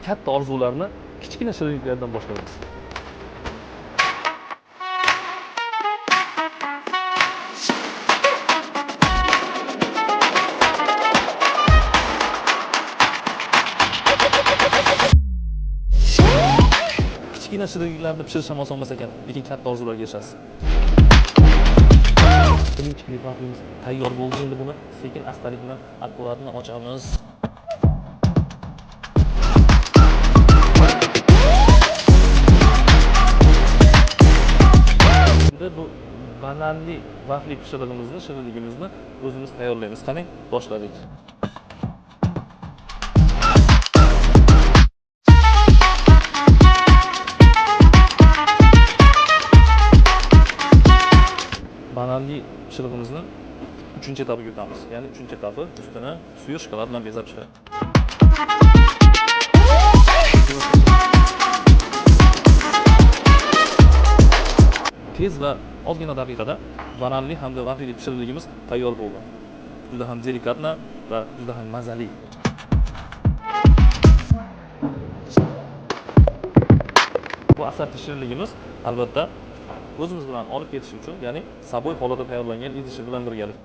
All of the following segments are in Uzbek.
Katta orzularni kichkina shirinliklardan boshlaymiz. Kichkina shirinliklarni pishirish ham oson emas ekan, lekin katta orzularga erishasiz. Birinchi vaflimiz tayyor bo'ldi. Endi buni sekin astalik bilan akkuratно ochamiz. Endi bu bananli vafli pishirig'imizni, shirinligimizni o'zimiz tayyorlaymiz. Qani, boshladik. Bananli pishirig'imizni uchinchi etapiga o'tamiz. Ya'ni uchinchi etapi ustini suyuq shokolad bilan bezab chiqadi. Tez va ozgina daqiqada bananli hamda vafli pishiriqligimiz tayyor bo'ldi. Juda ham delikatно va juda ham mazali. Bu assorti shirinligimiz albatta o'zimiz bilan olib ketish uchun, ya'ni saboy holatda tayyorlangan idishi bilan birgalikda.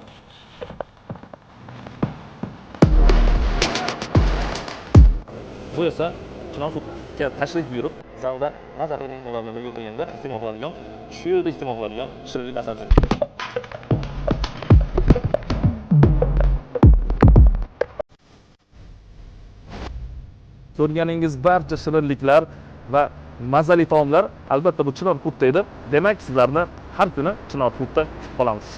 Bu esa Chinor Foodga tashrif buyurib, zalda maza qilgan bilan o'tirganda iste'mol qiladigan, shu yerda iste'mol qiladigan shirinlik assorti. Ko'rganingiz barcha shirinliklar va mazali taomlar albatta bu Chinor Foodda edi. Demak, sizlarni har kuni Chinor Foodda kutib qolamiz.